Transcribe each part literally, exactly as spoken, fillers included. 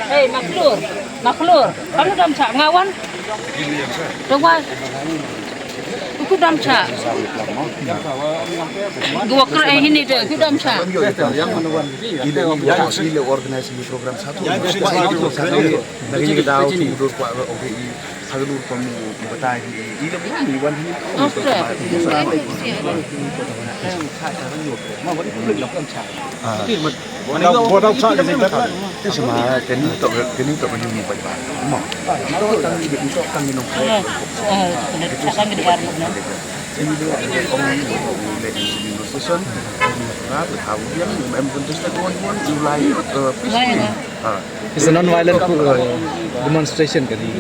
Hei, Maklur, Maklur, kam dam cha nga wan. Dong wan. Ku dam cha. Gua kra eh ini de, ku dam cha. Ile, ile, ile organize ni program satu. Lagi ni kita tahu tu dur kuat, okay. Hagnu kamu batai hi, ila mu ni wan hi. Okay. Sama kani to, kani to kani ni bai ba. Ma. Tang ni to kani no. Eh, eh, kani sa kani di armu na. Session, how you, em, contested one, one, you like, uh, peacefully. Ah. It's a non-violent, uh, demonstration kani.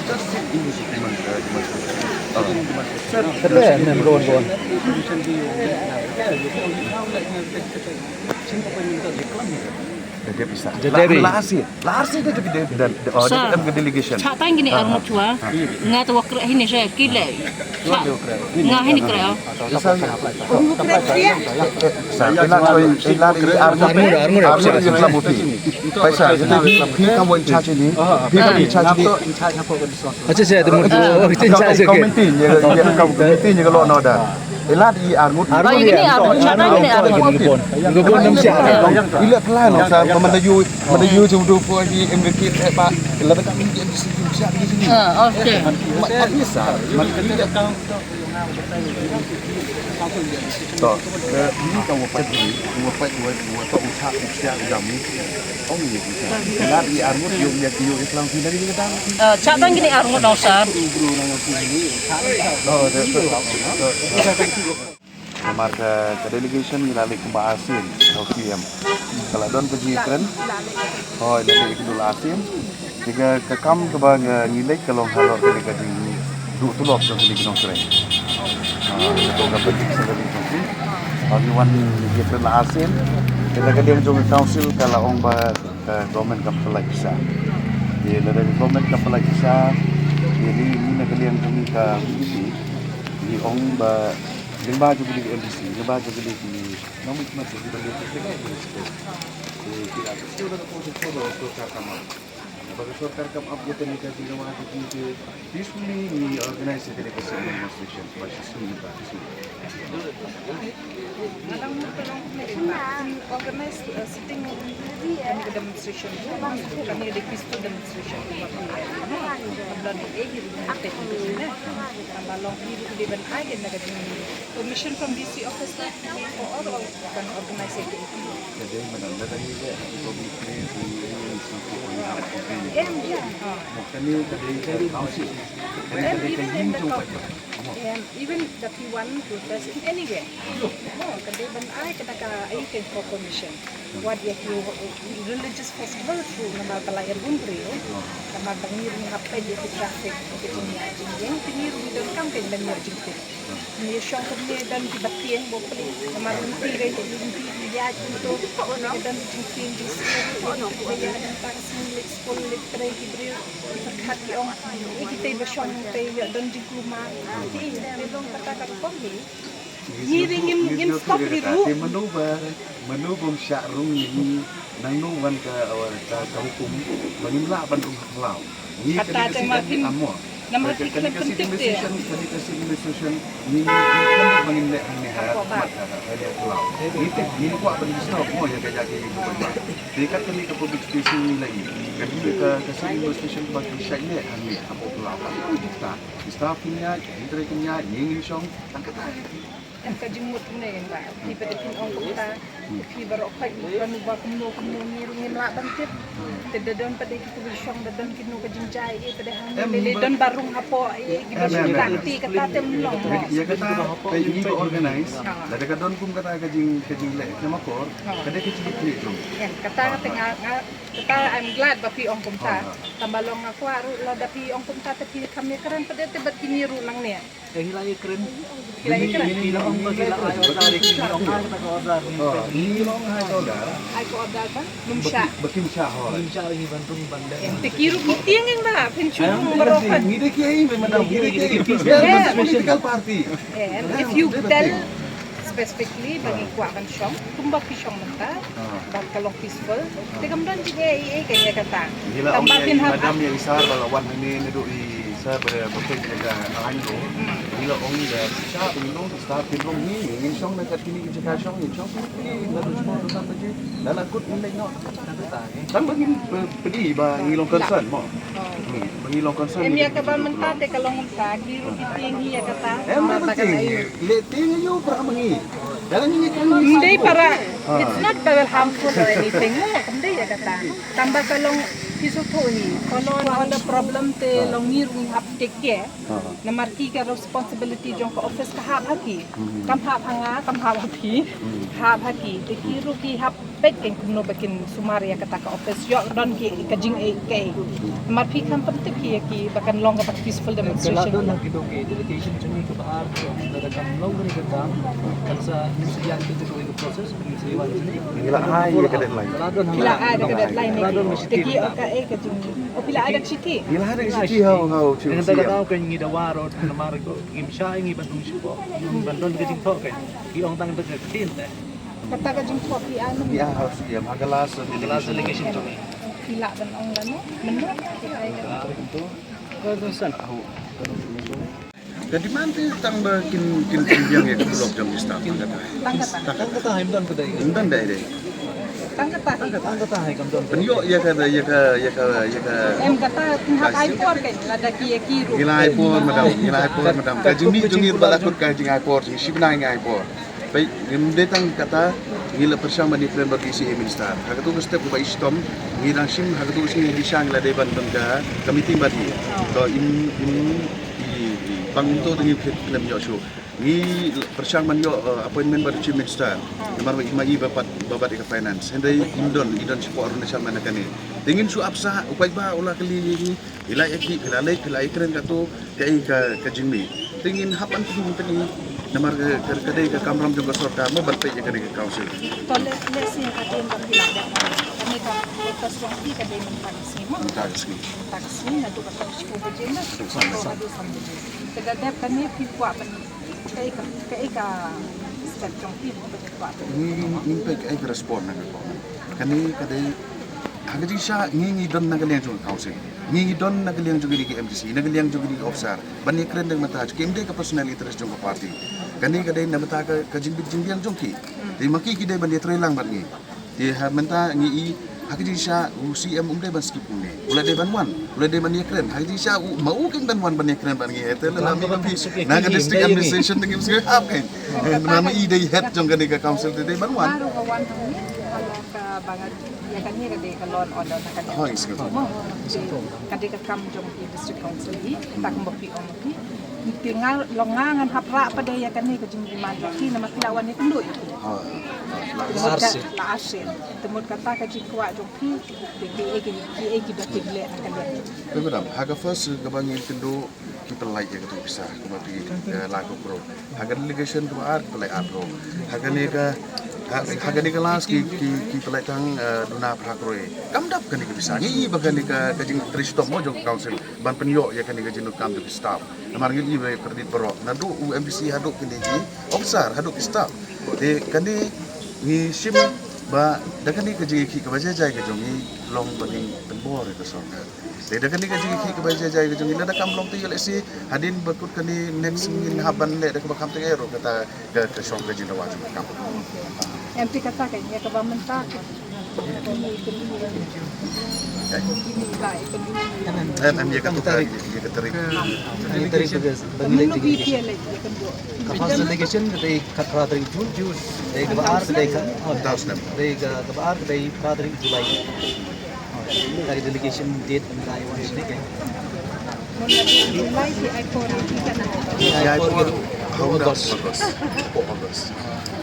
Just sit in this demonstration. Go on, go on. Jadi, last year, last year dia, dia, dia, dia, oh, dia, dia delegation. Sa tang kini arngut chwa. Nga tu wakra hini saya kile. Nga hini kra. Sa ila koi ila di arngut. Arngut, arngut, arngut. Paisa, phi ka in charge ni. Phi ka in charge ni. Acha, acha, tu mut. Oh, in charge ke. Committee ni, committee ni kalau no da. Ila di arngut. Arngut ni, arngut. Arngut ni, arngut. Ila plan sa, mana you, mana you tu tu pun di M D K eh, Pak. Ila tak kami di M D C siap di sini. Ah, okay. Mat, mat biasa. Mat biasa. To, eh, ini ka wa pait, wa pait, wa, wa to u cha, u cha, u jam ni. Ong ni, u cha. Ila di arngut, yu, yu, yu, Islam sini dari kita. Eh, cha tang kini arngut nong sa. Oh, de, de, de, de. Namar ka, ka delegation ngi la leit kumba ASEAN, ka P M. Ka la don ka jingkren. Hoi, la leit kumba ASEAN. Te ka, ka kam kaba nga ngi leit ka long halor kane ka jingduh tulop jong kine ki nongtrei. Ah, to ka basic salary jong ki. Ba ngi wan ïakren la ASEAN. Te na ka liang jong ka council ka la ong ba ka government kam pynlait pisa. Te lada ka government kam pynlait pisa, te ngi, ngi na ka liang jong ngi ka VDC, ngi ong ba lyngba jong kine ki MDC, lyngba jong kine ki nongmihkhmat jong ki ba ngi, te ki la sorkar kam ap. Ba ka sorkar kam ap ïa kane ka jingdawa jong ki te peacefully ngi organize ïa kane ka sit-in demonstration ba shisien ba shisien. Nga dang mut ka long kumne ba kin organize, uh, sitting, kane ka demonstration. Kane ka dei peaceful demonstration. Ka bla dei ei hi ruh ka teh ne. Ka ba long hi ruh ka dei ban ai na ka jing permission from D C office na ki ko or kan organize ïa ki. Ka dei madam, lada ngi leh ha ki public place, ngi leh ngi sngewthuh ba ngi hap complain. Em, ïa. Mo, kane ka dei ka council. Kane ka dei ka ïing jong ka. Em, even that you want to protest in anywhere. Mo, ka dei ban ai kata ka, ai ka permission. Wat ïa ki religious festival ruh namar ka la ïa bun briew. Namar ba ngi ruh ngi hap peit ïa ki traffic, ïa ki jingïaid jingïeng, te ngi ruh ngi donkam ka ban ïa jingtip. Ngi shong kumne don kiba tieng ba pli, namar lynti ka ïa lynti ki ïaid kumto, ngi don jingtieng jingsngew, ïa ki ba ïaid mynta ka sngi leit skul leit trei ki briew, ki pyrkhat ki ong, ïa kitei ba shong tei ïa don jingkulmar. Te ïa long kata ka rukom hi. Ngi ri ngim, ngim stop ri ruh. Te mano ba, mano bym shah rung ïa ngi, nangno wan ka, ka, ka hukum ba ngim lah ban rung ha khlaw. Ngi kata te ma phin, namar phi khlem pyntik te. Kane ka sit-in demonstration, kane ka sit-in demonstration, ngi, ngi khlem ba ngin leh hangne ha, ha, ha, ha khlaw. Ngi te, ngi kwah ban stop mo ïa ka, ïa ka, ïa ka. Te kat kane ka public space ngi la i. Kane ka, ka sit-in demonstration ba ki shait leh hangne ha khlaw. Kata, ki staff kin ïaid, ki trei kin ïaid, ngi ngin shong, tang kata. Em, ka jingmut kumne ba phi pat phin ong kumta, Phi baroh phi ban ba kumno kumno ngi ruh ngim lah ban tip. Te da don pat de ki kaba shong, da don kino ka jingjia ïa pat de hangno lei lei don ba rung hapoh ïa ki ba shong tang te kata te ym long mo. Ïa kata te ngi ba organize. Lada ka don kum kata ka jing, ka jingleh ka makor, ka dei ka jingkit khlieh jong. Kata te nga, nga kata I'm glad ba phi ong kumta. Tang ba long nga kwah ruh lada phi ong kumta te phi kham ïakren pat de te bad kine ruh nangne. Eh, ngi la ïakren. Ngi la ïakren. Ngi la ong ba ngi la ai order, ngi ong ai kata ka order, ngi la ong ai ka order. Ai ka order ban ym shah. Ba kim shah hoi. Kim shah ngi ban rung ban leh. Te ki ruh ki tieng eng ba phin shu rung baroh kan. Ngi dei ki ai me madam, ngi dei ki ai. Political party. And if you tell specifically ba ngi kwah ban shong, kumba ki shong mynta, ba ka long peaceful. Te kam don jingeh ei ei kane kata. Ngi la ong ïa i madam ïa i sir ba la wan hangne naduh i sir ba ba peit ïa ka line ruh. Ngi la ong ïa i sir ba ngi long, i sir ba ngi long, ngi ngin shong na kat kine ki jaka shong, ngin shong kine naduh jingmut ruh san baje. Da la kut ngin leit noh. Tang ba ngin pedi ba ngi long concern mo. Ba ngi long concern. Em ïa kaba mynta te ka long mynta ki ruh ki tieng hi ïa kata. Em ba tieng. Leh tieng ïa u para ma ngi. Ym dei para, it's not that harmful or anything. Ym dei ïa kata. Tang ba ka long phi sngewthuh hi. Ka long all the problem te long ngi ruh ngi hap take care. Namar ki ka responsibility jong ka office ka hap ha ki. Kam hap ha nga, kam hap ha phi. Hap ha ki. Te ki ruh ki hap peit kein kumno ba kin sumar ïa kata ka office, ïoh don ki ka jingeh kaei. Namar phi kham pyntip hi ïa ki ba kan long kaba peaceful demonstration. Ka la don ha kito ki delegation jong ngi kaba ar, lada kam long kane ka kam, kan sa ngin sa ïa kito ki process, ngin sa ïa wan jong ngi. Ngi la ai ïa ka deadline. Ka la don ha, ngi la ai da ka deadline ne. Ka la don ha, te ki ong kaei ka jing, oh, phi la ai da ka shithi. Ngi la ai da ka shithi ha u, ha u, ngi da ka daw kein ngi da wad namar ko ngim shah ngi ban ong shuh ko. Ban don ka jingthoh kein. Ki ong tang da ka ktien te. Kata ka jingthoh phi ai mynno? Phi ai ha u C M, ha ka last delegation. Phi lah ban ong lano mynno phi ai ka. Ka demand te tang ba kin, kin, kin biang ïa ka tulop jong ki staff, tang kata. Tang kata. Tang kata, ym don ka dei. Ym don dei dei. Tang kata. Tang kata, ym don. Pynïoh ïa ka, ïa ka, ïa ka, ïa ka. Em kata, phin hap ai por kein, lada ki ïa ki ruh. Ngi la ai por madam, ngi la ai por madam. Ka jingmih jong ngi ba la kut ka jingai por, shi bnai ngi ai por. Peit, ngim dei tang kata, ngi la pyrshang ban ïakren bad i C A minister. Ha kato ka step kaba i shitom, ngi dang shim, ha kato ka sngi ngi dei sha ngi la dei ban don ka, ka meeting bad i. To im, im, i, i, pang to te ngi khlem ïoh shuh. Ngi pyrshang ban ïoh, eh, appointment bad i chief minister. Namar ma i, ma i ba pat, ba bat ïa ka finance. Hynrei im don, i don shapoh Arunachal man la kane. Te ngin shu ap sah, u paidbah u la kylli ïa ngi. Phi la ïa ki, phi la leit, phi la ïakren kato, kaei ka, ka jingmih. Te ngin hap ban pynmih pynmih namar ka, ka, ka dei ka kamram jong ka sorkar mo ban peit ïa kane ka council. To leh, leh sien ka dei ba phi la dep. Kane ka, ka sorkar ka dei mynta ka sngi mo. Mynta ka sngi. Mynta ka sngi naduh ka shiphew baje na. Naduh san baje. Naduh san baje. Te da dep kane phi kwah ban kaei ka, kaei ka step jong phi mo ba phi kwah ban. Ngi, ngi, ngin peit kaei ka respond na ka kong. Kane ka dei ha ka jingshisha ngi, ngi don na ka liang jong ka council. Ngi, ngi don na ka liang jong kine ki M D C, na ka liang jong kine ki officer. Ban ïakren da ka mata jong ki, ym dei ka personal interest jong ka party. Kane ka dei na ka mata ka, ka jingbit jingbiang jong ki. Te ma ki ki dei ban ïatreilang bad ngi. Te ha mynta ngi i ha ka jingshisha u C M um dei ban skip kumne. U la dei ban wan, u la dei ban ïakren. Ha ka jingshisha u, ma u kin ban wan ban ïakren bad ngi. Te la la mi ma phi na ka district administration te ngim sngewhap kein. Namar ma i dei head jong kane ka council te dei ban wan. Baroh ka wan hangne, ka ba nga ïa kane ka dei ka law and order na ka liang. Hooid, sir. Ka dei ka kam jong ki district council hi, ta kumba phi ong hi. Te nga long nga ngan hap rah pat de ïa kane ka jingdemand jong ki namar ki la wan ïakynduh ïa ki. Hooid. La arsien. La arsien. Te mut kata ka jingkwah jong phi, te kiei ki, kiei ki ba ki leh na ka liang. Te madam, ha ka first kaba ngi ïakynduh ki pynlait ïa katu ka pisa kumba phi, eh, lai ka crore. Ha ka delegation kaba ar ki pynlait ar crore. Ha kane ka, ha, ha kane ka last ki, ki, ki pynlait tang, eh, duna phra crore. Kam dap kane ka pisa. Ngi i ba kane ka, ka jingtrei shitom mo jong ka council ban pynïoh ïa kane ka jingdonkam jong ki staff. Namar ngi i ba credit baroh. Naduh u M D C haduh kine ki officer haduh ki staff. Te kane ngi shim ba da kane ka jingïakhih kaba jai jai ka jong ngi long ba ngi pynbor ïa ka sorkar. Te da kane ka jingïakhih kaba jai jai ka jong ngi lada kam long te ïa lehse hadien ba kut kane next ngin hap ban leh da kaba kham teng eh ruh kata ka, ka shong ka jingdawa jong ka kam. Em te kata ka ïa kaba mynta ka. Em, em, ïa ka tu ka, ïa ka tarik. Ïa ka tarik ka, ka, ka, ka first delegation ka dei ka phra tarik June, June. Dei kaba ar ka dei ka, oh, dei ka, kaba ar ka dei phra tarik July. Oh, ka delegation date ka dei wan shini ka. Ïa, ïa, August. August. August.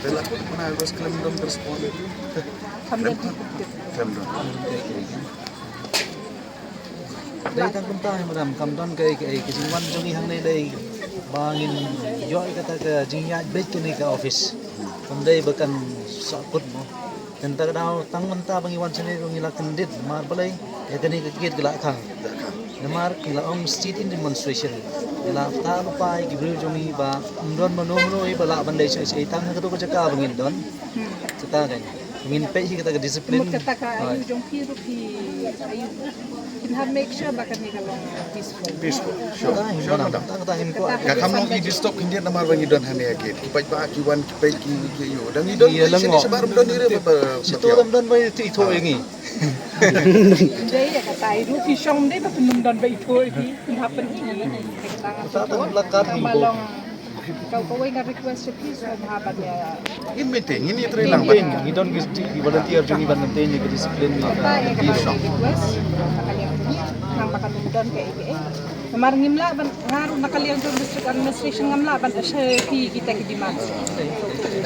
Dei la kut mana August khlem don respond. Khlem don. Dei tang kumta hi madam, kam don kaei kaei, ka jingwan jong ngi hangne dei ba ngin ïoh ïa kata ka jingïaid beit kane ka office. Kam dei ba kan sahkut mo. Te mynta ka daw tang mynta ba ngi wan shane ruh ngi la kyndit, namar balei, ïa kane ka gate ka la khang. Namar ki la ong sit-in demonstration. Ngi la ïathuh lypa ïa ki briew jong ngi ba ym don mano mano ba lah ban leit shai shai tang ha kato ka jaka ba ngin don. Kata ka ngin peit hi kata ka discipline. Mut kata ka, hooid, ayu jong phi ruh phi, ayu, phin hap make sure ba kane ka long peaceful. Peaceful. Sure. Kata hi, sure, madam. Kata hi, kata hi. Ka kham long ki disturb khyndiat namar ba ngi don hangne ha gate. Ki paidbah ki wan ki peit ki, ki ïoh. Dang ngi don, ïa, peit lang sini mo. Shabar ym don ïa re ba, ba, ba. Sito lam don ba ithuh, ithuh ïa ngi. Dei ïa kata hi ruh phi shong dei ba phin ym don ba ithuh ïa phi. Phin hap pyn-i. Kata ka long. Ka, kawei nga request sha phi sngewbha ban ïa. Ngin meeting, ngin ïatrei lang ban. Ngi don ki, ki volunteer jong ngi ban maintain ïa ka discipline. Kata ïa ka request na ka liang jong ngi, nang ba kan ym don kaei kaei. Namar ngim lah ban, nga ruh na ka liang jong district administration ngam lah ban assure phi kita ki demands.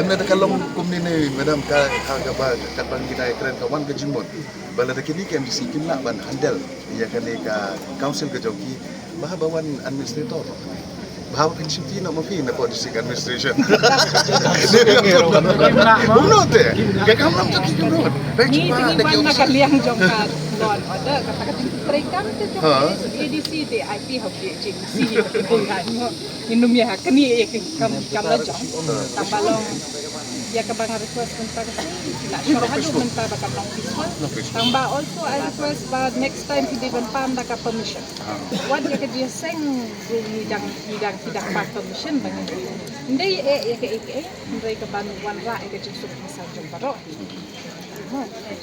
Em, lada ka long kumne ne madam, ka, ka, kaba katba ngi dang ïakren ka wan ka jingmut ba lada kine ki M D C kin lah ban handle ïa kane ka council ka jong ki, ba haba wan administrator. Ba haba phin shim ki noh ma phi na pdeng district administration. Kumno te? Ka kam lam jong ki kumno? Ngi te ngi wan na ka liang jong ka law and order, kata ka jingtrei kam te jong A D C te I P ha phi jing si. Ngi nym ïa ha kane ïa ka kam, kam la jong. Tang ba long ïa kaba nga request mynta ka sngi, ki la shong haduh mynta ba kan long peaceful. Tang ba also I request ba next time phi dei ban pan da ka permission. Wat ïa ka jingïaseng ruh ngi dang, ngi dang, ki dang pan permission ba ngi. Ym dei eh ïa kaei kaei, hynrei ka ban wanrah ïa ka jingsuk jingsan jong baroh.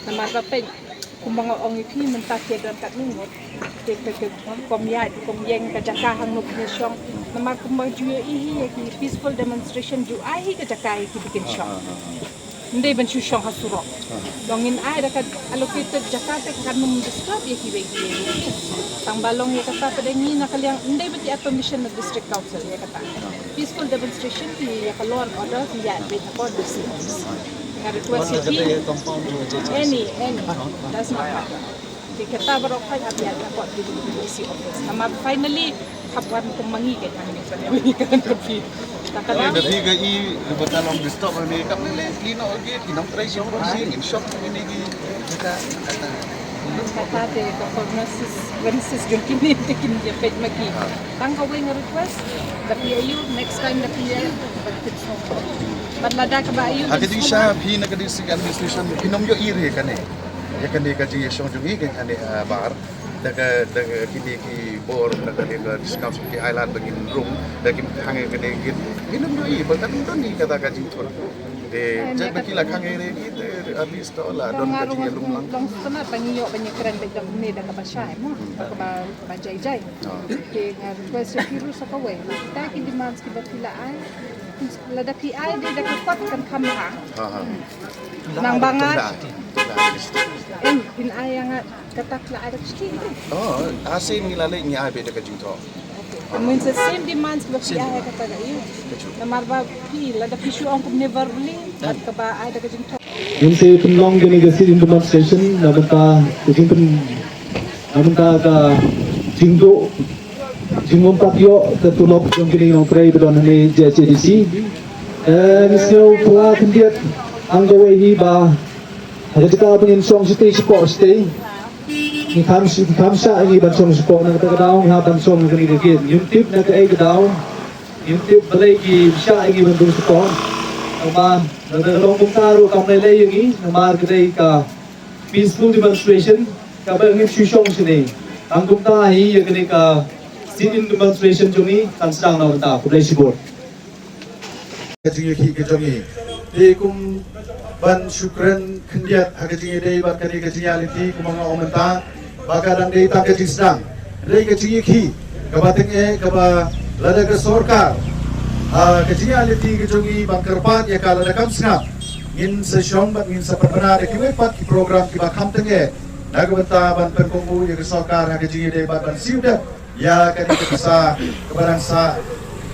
Namar ba peit kumba nga ong ïa phi mynta ki don katne ngut. Te ka, ka, kum ïa, kum ïeng ka jaka hangno phin ïa shong. Namar kumba ju ïohi hi ïa ki peaceful demonstration ju ai hi ka jaka ïa kiba kin shong. Ym dei ban shu shong ha surok. Long ngin ai da ka allocated jaka te kan ym disturb ïa kiwei kiwei. Tang ba long ïa kata pat de ngi na ka liang ym dei ba ki ai permission na district council ïa kata. Peaceful demonstration ki ïa ka law and order ki ïa beit ha court D C office. Nga request ïa ki. Any, any. Does not matter. Ki kata baroh ka ïa beit ha court D C office. Namar finally hap wan kum ma ngi ka ïa ngi ka ïa ngi ka ïa ngi. Ta ka dang. Lada phi ka i ba ka long disturb ne kam ne le ki noh ki ki nongtrei shong shong ngin shong ne ki kata kata. Kata te ka prognosis, prognosis jong kine te kin ïa peit ma ki. Tang kawei nga request, da phi ïa u, next time da phi ïa, bad phi sngewbha. Bad lada kaba ïa u. Ha ka jingshisha phi na ka district administration phin ym ïohi re kane. Ïa kane ka jingïashong jong ngi kane, kane, ah, bar. Da ka, da ka kine ki bor, da kane ka district council ki ai lad ba ngin rung, da kin hang ïa kane ki. Phin ym ïohi ba kan don hi kata ka jingthur. Te jait ba ki la khang ïa re ki te at least to la don ka jingïalum lang. Long sngewtynnat ba ngi ïoh ba ngi kren beit da kumne da kaba shai mo. Kaba, kaba jai jai. Te nga request ïa phi ruh sa kawei. Kita ki demands kiba phi la ai. Lada phi ai dei da ka kot kan kham bha. Nang ba nga. Em, phin ai ïa nga kata phi la ai da ka shti. Oh, ah, same ngi la leh ngi ai beit da ka jingthoh. Ka mut sa same demands kiba phi ai kata ka ïa. Namar ba phi lada phi shu ong kumne verbally, bad kaba ai da ka jingthoh. Ngin sa pynlong kane ka sit-in demonstration na bynta ka jingpyn, na bynta ka jingduh jingmpat ïoh ka tulop jong kine ki nongtrei ba don hangne J H A D C. Eh, ngi sngew pla khyndiat hangta wei hi ba ha ka jaka ba ngin shong shatei shapoh shatei. Ngi kham shi-, ngi kham shah ïa ngi ban shong shapoh, na kata ka daw ngi hap ban shong kane ka gate. Ngim tip na kaei ka daw. Ngim tip balei ki shah ïa ngi ban rung shapoh. Namar lada ka long kumta ruh kam lei lei ïa ngi, namar ka dei ka peaceful demonstration kaba ngim shu shong shane. Tang kumta hi ïa kane ka sit-in demonstration jong ngi kan sdang na kata. Khublei shibun. Ka jingïakhih ka jong ngi. Te kum ban shu kren khyndiat ha ka jingïadei bad kane ka jingïaleit kumba nga ong mynta. Ka dang dei tang ka jingsdang, dei ka jingïakhih kaba tyngeh kaba lada ka sorkar, ah, ka jingïaid lynti ka jong i ban kyrpad ïa ka, lada kam sngap, ngin sa shong bad ngin sa pynbna da kiwei pat ki program kiba kham tyngeh na ka bynta ban pynkohnguh ïa ka sorkar ha ka jingïadei bad ban siew dep ïa kane ka pisa kaba dang sah,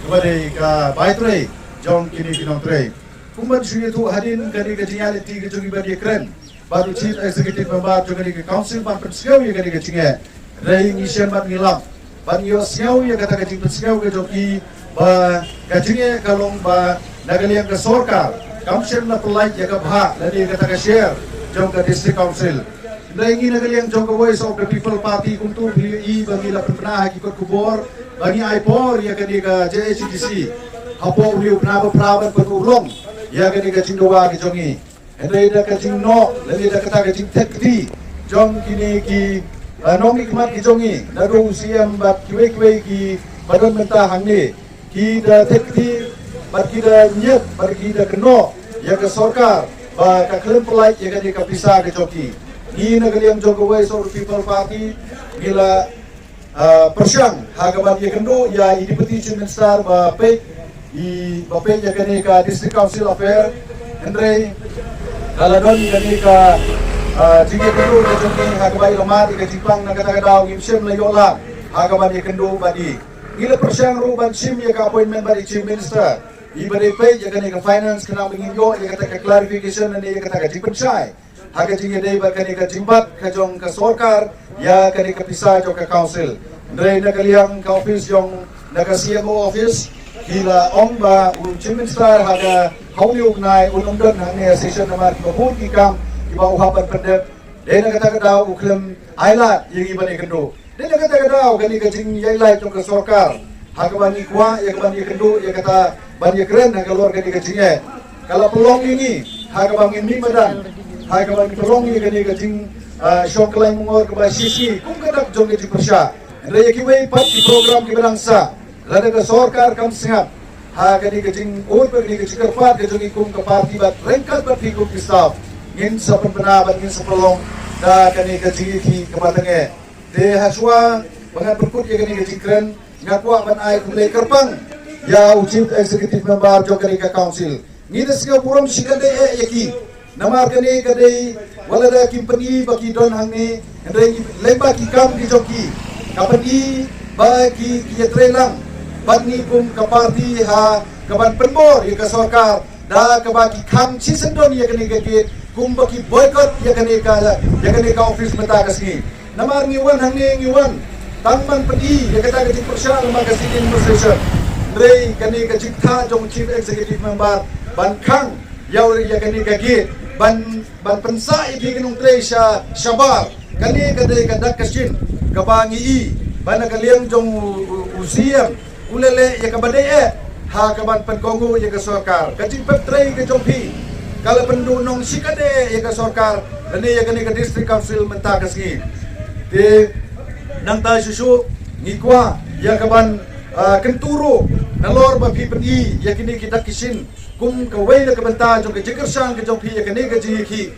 kaba dei ka bai trei jong kine ki nongtrei. Kum ban shu ïathuh, hadien kane ka jingïaid lynti ka jong i ban ïakren bad u Chief Executive Member jong kane ka council ban pynsngew ïa kane ka jingeh, hynrei ngi shem bad ngi lap bad ngi ïohsngew ïa kata ka jingpynsngew ka jong i ba ka jingeh ka long ba na ka liang ka sorkar kam shym la pynlait ïa ka bhah lane ïa kata ka share jong ka District Council. Hynrei ngi na ka liang jong ka Voice of the People Party kumta phi ïohi ba ngi la pynbna ha ki kot khubor ba ngi ai por ïa kane ka J H A D C hapoh une u bnai ba phra ban pynurlong ïa kane ka jingdawa ka jong i. Hynrei da ka jingnoh lane da kata ka jingthep kti jong kine ki, ah, nongmihkhmat ki jong i, naduh u C M bad kiwei kiwei kiba don mynta hangne, ki da thep kti bad ki da ñiet bad ki da kynnoh ïa ka sorkar ba ka khlem pynlait ïa kane ka pisa ka jong ki. Ngi na ka liang jong ka Voice of the People Party ngi la, ah, pyrshang ha kaban ïakynduh ïa i Deputy Chief Minister ba peit, i ba peit ïa kane ka District Council Affair. Hynrei ka la don kane ka, ah, jingïakynduh ka jong ngi ha kaba i la mad ïa ka jingpang, na kata ka daw ngim shym la ïoh lad ha kaban ïakynduh bad i. Ngi la pyrshang ruh ban shim ïa ka appointment bad i Chief Minister i ba dei peit ïa kane ka finance khnang ba ngin ïoh ïa kata ka clarification lane ïa kata ka jingpynshai ha ka jingïadei bad kane ka jingbat ka jong ka sorkar ïa kane ka pisa jong ka council. Hynrei na ka liang ka office jong, na ka C M O office, ki la ong ba u Chief Minister ha ka, ha une u bnai un ym don hangne ha session namar kiba bun ki kam kiba u hap ban pyndep. Dei na kata ka daw u khlem ai lad ïa ngi ban ïakynduh. Dei na kata ka daw kane ka jingïaid lait jong ka sorkar ha kaba ngi kwah ïa kaban ïakynduh ïa kata ban ïakren halor kane ka jingeh, ka la pynlong ïa ngi ha kaba ngin mih madan, ha kaba ngi pynlong ïa kane ka jing, ah, shong kyllaiñ mungor kaba shisngi kum ka dak jong ka jingpyrshah. Hynrei ïa kiwei pat ki program kiba dang sah, lada ka sorkar kam sngap ha kane ka jingud bad kane ka jingkyrpad ka jong ngi kum ka party bad ryngkat bad phi kum ki staff, ngin sa pynbna bad ngin sa pynlong da kane ka jingïakhih kaba tyngeh. Te ha shuwa ba ngan pynkut ïa kane ka jingkren, nga kwah ban ai khublei kyrpang ïa u Chief Executive Member jong kane ka council. Ngi da sngew burom shikatdei eh ïa ki, namar kane ka dei, wat lada kim pyni ba ki don hangne, hynrei ngi lem ba ki kam ki jong ki, ka pyni ba ki, ki ïatrei lang bad ngi kum ka party ha kaban pynbor ïa ka sorkar da kaba ki khang shisyndon ïa kane ka gate, kumba ki boycott ïa kane ka, ïa kane ka office mynta ka sngi. Namar ngi wan hangne, ngi wan tang ban pyni ïa kata ka jingpyrshah lyngba ka sitting administration. Hynrei kane ka jingkha jong Chief Executive Member ban khang ïa u, ïa kane ka gate ban, ban pynsah ïa phi ki nongtrei sha, shabar. Kane ka dei ka dak ka shin kaba ngi i ba na ka liang jong u, u, u C M u leh leh ïa kaba dei eh ha kaban pynkohnguh ïa ka sorkar. Ka jingpep trei ka jong phi ka la pynduhnong shikatdei eh ïa ka sorkar lane ïa kane ka District Council mynta ka sngi. Te nangta shuh shuh ngi kwah ïa kaban, ah, kyntu ruh nalor ba phi pyni ïa kine ki dak ki shin kum kawei na ka bynta jong ka jingkyrshan ka jong phi ïa kane ka jingïakhih.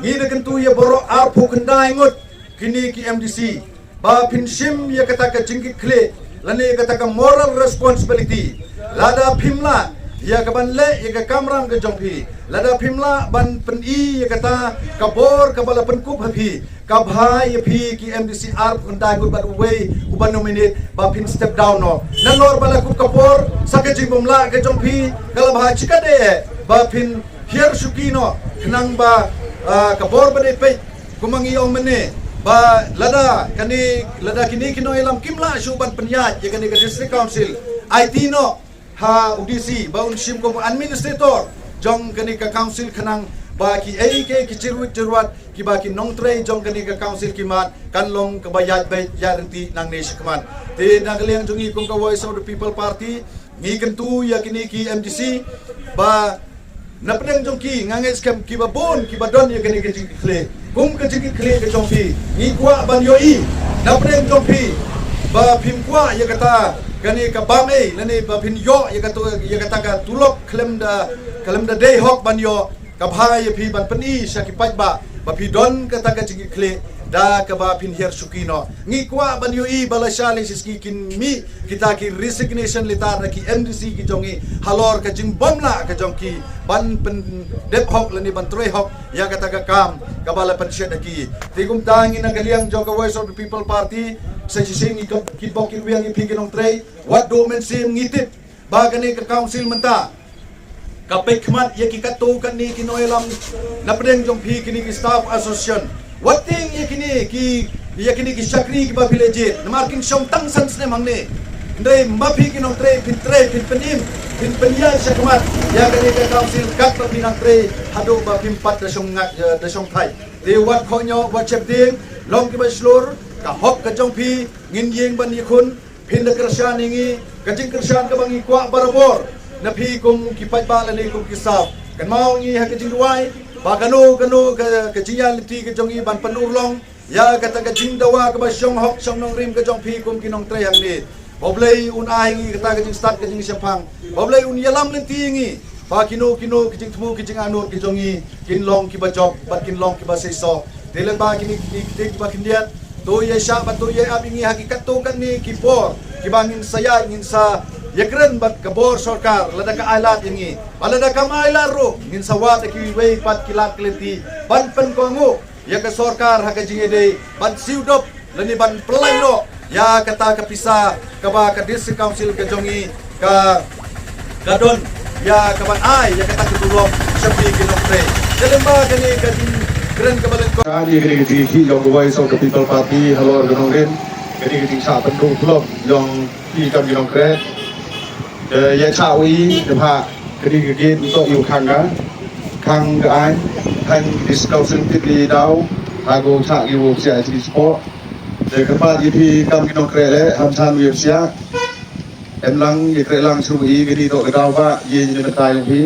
Ngi da kyntu ïa baroh arphew khyndai ngut kine ki M D C ba phin shim ïa kata ka jingkitkhlieh lane ïa kata ka moral responsibility. Lada phim lah ïa kaban leh ïa ka kamram ka jong phi, lada phim lah ban pyni ïa kata ka bor kaba la pynkup ha phi, ka bha ïa phi ki M D C arphew khyndai ngut bad uwei uba nominate ba phin step down noh. Nalor ba la kup ka por sa ka jingbymlah ka jong phi, ka la bha shikatdei eh ba phin hiar shuki noh khnang ba, ah, ka bor ba dei peit, kumba ngi ong mynne, ba lada kane, lada kine ki nongïalam kim lah shuh ban pynïaid ïa kane ka District Council, aiti noh ha u D C ba un shim kum administrator jong kane ka council khnang ba kiei kiei ki jyrwit jyrwat kiba ki nongtrei jong kane ka council ki mad kan long kaba ïaid beit ïaid ryntih nangne shakhmat. Te na ka liang jong ngi kum ka Voice of the People Party, ngi kyntu ïa kine ki M D C ba na pdeng jong ki, nga ngeit skhem kiba bun kiba don ïa kane ka jingkitkhlieh kum ka jingkitkhlieh ka jong phi, ngi kwah ban ïohi na pdeng jong phi ba phim kwah ïa kata, kane ka bam ei lane ba phin ïoh ïa kata, ïa kata ka tulop khlem da, khlem da dei hok ban ïoh. Ka bha ïa phi ban pyni sha ki paidbah ba phi don kata ka jingkitkhlieh da kaba phin hiar shuki noh. Ngi kwah ban ïohi ba la shah leh shi sngi kin mih kita ki resignation letter na ki M D C ki jong ngi halor ka jingbym lah ka jong ki ban pyndep hok lane ban trei hok ïa kata ka kam kaba la pynshet da ki. Te kumta ngi na ka liang jong ka Voice of the People Party sa shisien ngi kit bok kit wiang ïa phi ki nongtrei. Wat duh mynsiem, ngi tip ba kane ka council mynta ka peit khmat ïa ki katto katne ki nongïalam na pdeng jong phi kine ki staff association. Wat tieng ïa kine ki, ïa kine ki shakri kiba phi la jied, namar kin shong tang san snem hangne. Hynrei ma phi ki nongtrei phin trei, phin pynim, phin pynïaid shakhmat ïa kane ka council katba phi nang trei haduh ba phim pat da shong nga, da shong thait. Te wat khohñioh, wat sheptieng, long kiba shlur, ka hok ka jong phi, ngin ïeng ban ïakhun. Phin da kyrshan ïa ngi, ka jingkyrshan kaba ngi kwah barabor na phi kum ki paidbah lane kum ki staff. Kynmaw ngi ha ka jingduwai ba kano kano ka, ka jingïaid lynti ka jong ngi ban pynurlong ïa kata ka jingdawa kaba shong hok shong nongrim ka jong phi kum ki nongtrei hangne. Ba U Blei un ai ngi kata ka jingstad ka jingshemphang. Ba U Blei un ïalam lynti ïa ngi ba kino kino ki jingthmu ki jinganur ki jong ngi kin long kiba jop bad kin long kiba seisoh. Te lyngba kine ki, ki, kiba khyndiat, to ïa shah bad to ïa ap ïa ngi ha ki katto katne ki por kiba ngin sa ïaid, ngin sa ïakren bad ka bor sorkar lada ka ailad ïa ngi. Bad lada kam ailad ruh ngin sa wad ïa kiwei pat ki lad ki lynti ban pynkohnguh ïa ka sorkar ha ka jingïadei ban siew dop lane ban pynlait noh ïa kata ka pisa kaba ka District Council ka jong ngi ka, ka don ïa kaban ai ïa kata ka tulop sha phi ki nongtrei. Te lyngba kane ka jingkren kaba lyngkot, kane ka jingïakhih jong ka Voice of the People Party halor ka nongrim, kane ka jingshah pynduh tulop jong phi kam ki nongtrei. Te ïa shah u i, te pha, kane ka gate u toh ïa u khang ka, khang ka aiñ, khang District Council tip ïa i daw ha ka shah ïa u psiah ïa i sport. Te kyrpad ïa phi kam ki nongtrei leh, ham shan u ïa psiah. Em lang ïa kreh lang shuh i, kane toh ka daw ba ïa ïa mynta ïa phi.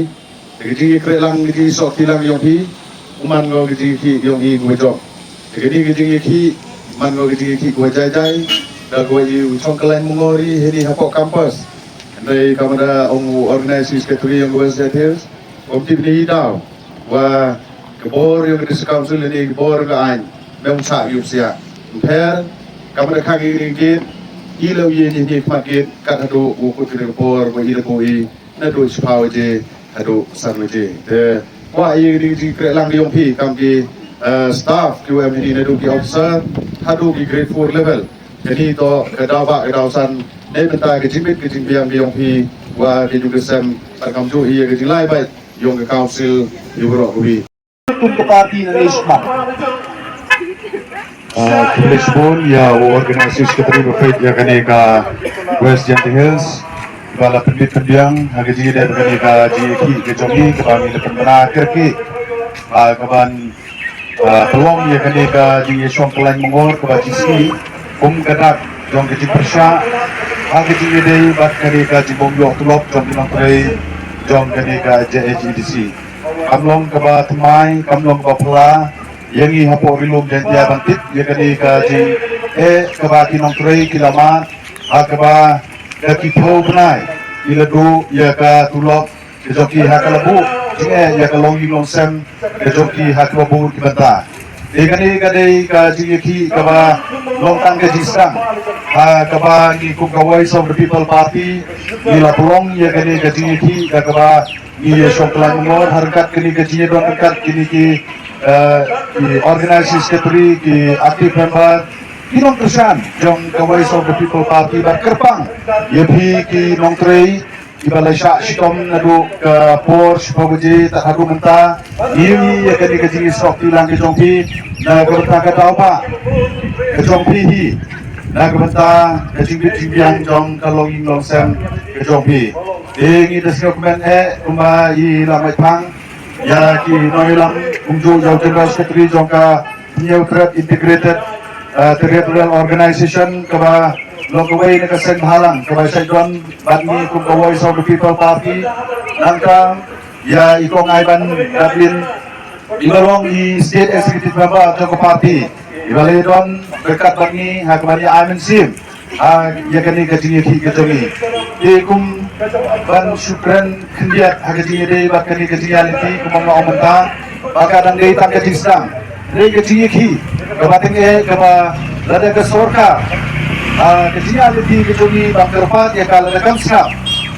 Te ka jingïakhreh lang, ka jingïasoh kti lang yong phi, u man ko ka jingïakhih yong i kaba jop. Te kane ka jingïakhih man ko ka jingïakhih kaba jai jai. Da kaba i u Shongkhlaiñ Mongor i hynne hapoh campus. Hynrei ka mada ong u organizing secretary yong ka West Jaintia Hills, kum tip ne i daw wa ka bor yong ka District Council ne ka bor ka aiñ, mem sa yu sia. Mpher ka mada khang i ring gate, i leu ye ni ni khmat gate, kat haduh u kut ka bor ko i da ko i. Naduh shiphew baje haduh san baje. Te kwah ïa ka jingkreh lang yong phi kam ki, eh, staff kiwa em hi naduh ki officer haduh ki grade four level. Kane toh ka daw ba ka daw san. Dei bynta ka jingbit ka jingbiang ka yong phi wa ka jong ka sem, bad kamjooh hi ïa ka jinglai bad yong ka council ïa waroh kawi. Kum ka party na ngi smat. Ah, khublei shibun ïa u organizing secretary ba peit ïa kane ka West Jaintia Hills ba la pynbit pynbiang ha ka jingïadei bad kane ka jingïakhih ka jong ngi kaba ngi la pynbna kyrkieh, ah, kaban, ah, pynlong ïa kane ka jingïashongkhlaiñ mongor kaba jingshngaiñ kum ka dak jong ka jingpyrshah ha ka jingïadei bad kane ka jingbym ïoh tulop jong ki nongtrei jong kane ka J H A D C. Kam long kaba thymmai, kam long kaba phylla ïa ngi hapoh Ri Lum Jaiñtia ban tip ïa kane ka jingeh kaba ki nongtrei ki la mad ha kaba da ki phew bnai ki la duh ïa ka tulop ka jong ki ha ka la buh jingeh ïa ka longïing longsem ka jong ki ha kaba bun ki bynta. Te kane ka dei ka jingïakhih kaba long tang ka jingsdang ha kaba ngi kum ka Voice of the People Party ngi la pynlong ïa kane ka jingïakhih ka kaba ngi ïa shongkhlaiñ mongor ha ryngkat kine ka jingïadon ryngkat kine ki, eh, ki organizing secretary, ki active member, ki nongkyrshan jong ka Voice of the People Party bad kyrpang ïa phi ki nongtrei kiba la shah shitom naduh ka por shiphew baje tad haduh mynta. Ngi ïa kane ka jingïasoh kti lang ka jong phi na ka bynta ka daw ba ka jong phi hi, na ka bynta ka jingbit jingbiang jong ka longïing longsem ka jong phi. Te ngi da sngewkmen eh kumba i la mai phang ïa ki nongïalam kumjuh ïa u General Secretary jong ka Hynñiewtrep Integrated, eh, Territorial Organization kaba long kawei na ka seng bhalang kaba shait don bad ngi kum ka Voice of the People Party. Nangta ïa i Kong Aiban Daplin iba long i State Executive Member jong ka party iba la don berkat bad ngi ha kaba ngi ai mynsiem ha ïa kane ka jingïakhih ka jong ngi. Te kum ban shu kren khyndiat ha ka jingïadei bad kane ka jingïaid lynti kum nga ong mynta ba ka dang dei tang ka jingsdang. Dei ka jingïakhih kaba tyngeh kaba lada ka sorkar, ah, ka jingïaid lynti ka jong ngi ban kyrpad ïa ka lada kam sngap,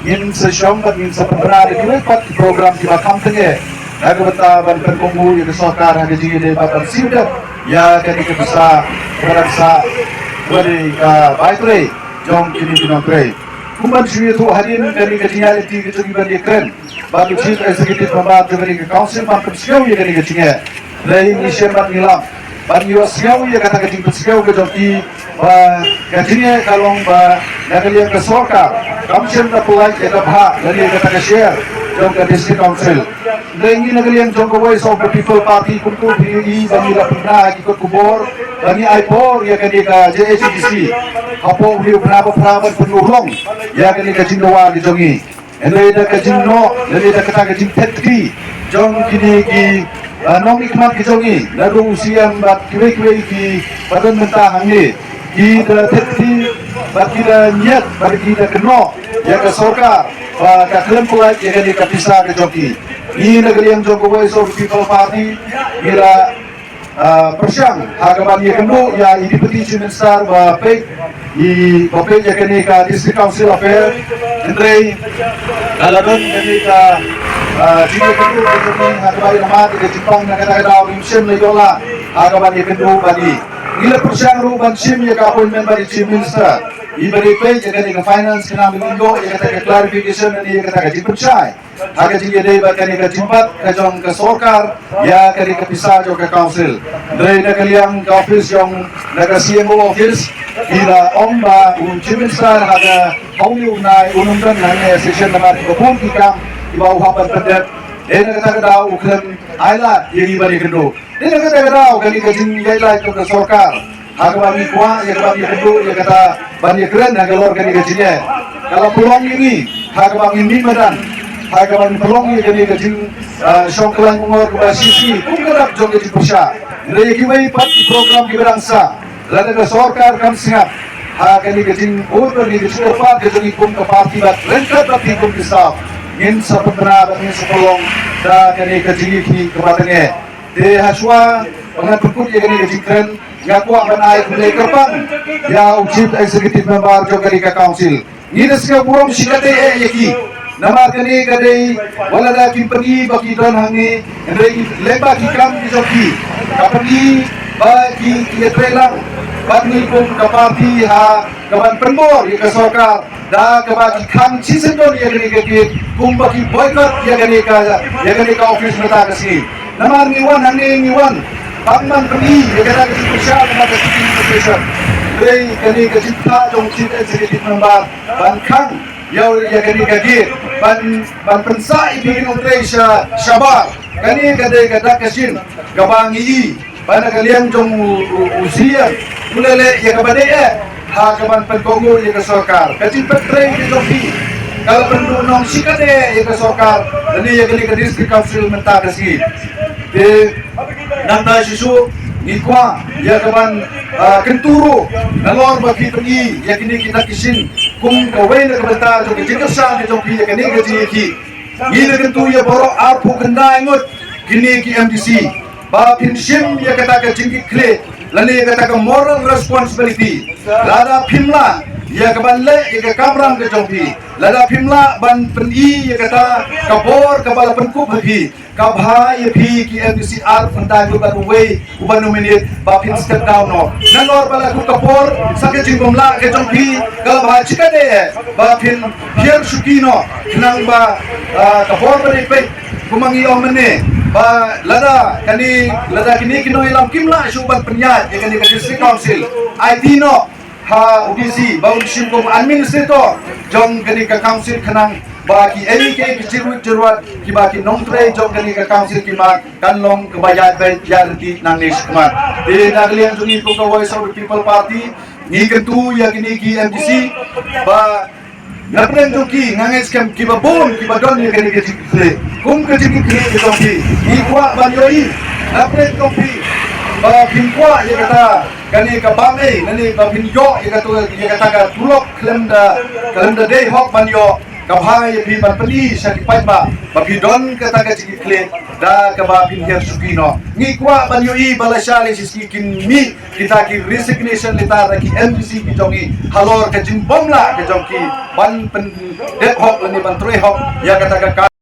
ngin sa shong bad ngin sa pynbna da kiwei pat ki program kiba kham tyngeh na ka bynta ban pynkohnguh ïa ka sorkar ha ka jingïadei bad ban siew dep ïa kane ka pisa kaba dang sah, kaba dei ka bai trei jong kine ki nongtrei. Kum ban shu ïathuh hadien, kane ka jingïaid lynti ka jong ngi ban ïakren bad u Chief Executive Member jong kane ka council ban pynsngew ïa kane ka jingeh. Hynrei ngi shem bad ngi lam ban ïohsngew ïa kata ka jingpynsngew ka jong ki ba ka jingeh ka long ba na ka liang ka sorkar kam shym da pynlait ïa ka bhah lane ïa kata ka share jong ka District Council. Hynrei ngi na ka liang jong ka Voice of the People Party kumta phi ïohi ba ngi la pynbna ha ki kot khubor ba ngi ai por ïa kane ka J H A D C hapoh une u bnai ba phra ban pynurlong ïa kane ka jingdawa ka jong ngi. Hynrei da ka jingnoh, hynrei da kata ka jingthep kti jong kine ki, ah, nongmihkhmat ki jong ngi, naduh u C M bad kiwei kiwei kiba don mynta hangne, ki da thep kti bad ki da ñiad bad ki da kynnoh ïa ka sorkar ba ka khlem pynlait ïa kane ka pisa ka jong ki. Ngi na ka liang jong ka Voice of the People Party ngi la ah, pyrshang ha kaban ïakynduh ïa i Deputy Chief Minister ba peit i, ba peit ïa kane ka District Council Affair. Hynrei ka la don kane ka, ah, jingïakynduh ka jong ngi ha kaba ïa lamar ïa ka jingpang na kata ka daw ngim shym la ïoh lah ha kaban ïakynduh bad i. Ngi la pyrshang ruh ban shim ïa ka appointment bad i Chief Minister iba dei peit ïa kane ka finance khnang ba ngin ïoh ïa kata ka clarification ne ïa kata ka jingpynshai ha ka jingïadei bad kane ka jingbat ka jong ka sorkar ïa kane ka pisa jong ka council. Hynrei na ka liang ka office jong, na ka C M O office, ki la ong ba u Chief Minister ha ka hynñiew u bnai un ym don hangne session namar kiba bun ki kam kiba u hap ban pyndep. Dei na kata ka daw u khlem ai lad ïa ngi ban ïakynduh. Dei na kata ka daw kane ka jingïaid lait jong ka sorkar ha kaba ngi kwah ïa kaba ngi kynduh ïa kata ban ïakren halor kane ka jingeh, ka la pynlong ïa ngi ha kaba ngi mih madan, ha kaba ngi pynlong ïa kane ka jing, ah, shong khlaiñ mungor kaba shisha kum ka dak jong ka jingpyrshah. Hynrei ïa kiwei pat ki program kiba dang sah, lada ka sorkar kam sngap ha kane ka jingpur, kane ka jingkyrpad ka jong ngi kum ka party bad ryngkat bad phi kum ki staff, ngin sa pynbna bad ngin sa pynlong da kane ka jingïakhih kaba tyngeh. Te ha shuwa ba ngan pynkut ïa kane ka jingkren, nga kwah ban ai khublei kyrpang ïa u Chief Executive Member jong kane ka council. Ngi da sngew burom shikatdei eh ïa ki. Namar kane ka dei wat lada kim pyni ba ki don hangne, hynrei lyngba ki kam ki jong ki, ka pyni ba ki, ki ïatrei lang bad ngi kum ka party ha kaban pynbor ïa ka sorkar da kaba ki khang shisyndon ïa kane ka gate, kumba ki boycott ïa kane ka, ïa kane ka office mynta ka sngi. Namar ngi wan hangne ngi wan tang ban pyni ïa kata ka jingpyrshah namar ka sitting association. Hynrei kane ka jingpyrshah jong Chief Executive Member ban khang ïa, ïa kane ka gate, ban, ban pynsah ïa ki nongtrei sha, shabar. Kane ka dei ka dak ka shin kaba ngi i ba na ka liang jong u, u, u sien u la leh ïa kaba dei eh ha kaban pynkohnguh ïa ka sorkar. Ka jingpyntrei ka jong phi ka la pynduhnong shikatdei ïa ka sorkar lane ïa kane ka District Council mynta ka sngi. Te nangta shisha ngi kwah ïa kaban, ah, kyntu ruh nalor ba phi pyni ïa kine kita ki shin kum kawei na ka bynta jong ka jingkyrshan ka jong phi ïa kane ka jingïakhih. Ngi da kyntu ïa baroh arphew khyndai ngut kine ki M D C ba phin shim ïa kata ka jingkitkhlieh lane ïa kata ka moral responsibility. Lada phim lah ïa kaban leh ïa ka kamram ka jong phi, lada phim lah ban pyni ïa kata ka bor kaba la pynkup ha phi, ka bha ïa phi ki M D C arphew khyndai ngut bad uwei uba nominate ba phin step down noh. Nalor ba la kut ka por sa ka jingbymlah ka jong phi, ka la bha shikatdei eh ba phin hiar shuki noh khnang ba, ah, ka bor ba dei peit. Kumba ngi ong mynne ba lada kane, lada kine ki nongïalam kim lah shuh ban pynïaid ïa kane ka District Council, aiti noh ha u D C ba un shim kum administrator jong kane ka council khnang ba kiei kiei ki jingruh jingruat kiba ki nongtrei jong kane ka council ki mad kan long kaba ïaid beit ïaid ryntih nangne shakhmat. Te na ka liang jong ngi kum ka Voice of the People Party ngi kyntu ïa kine ki M D C ba na pdeng jong ki nga ngeit skhem kiba bun kiba don ïa kane ka jingkitkhlieh kum ka jingkitkhlieh ka jong phi. Ngi kwah ban ïohi na pdeng jong phi ba phin kwah ïa kata kane ka bam ei, kane ba phin ïoh ïa kata, ïa kata ka tulop khlem da, khlem da dei hok ban ïoh. Ka bha ïa phi ban pyni sha ki paidbah ba phi don kata ka jingkitkhlieh da kaba phin hiar shuki noh. Ngi kwah ban ïohi ba lashai lashisngi kin mih kita ki resignation letter da ki M D C ki jong ngi halor ka jingbym lah ka jong ki ban pyndep hok lane ban trei hok ïa kata ka kam.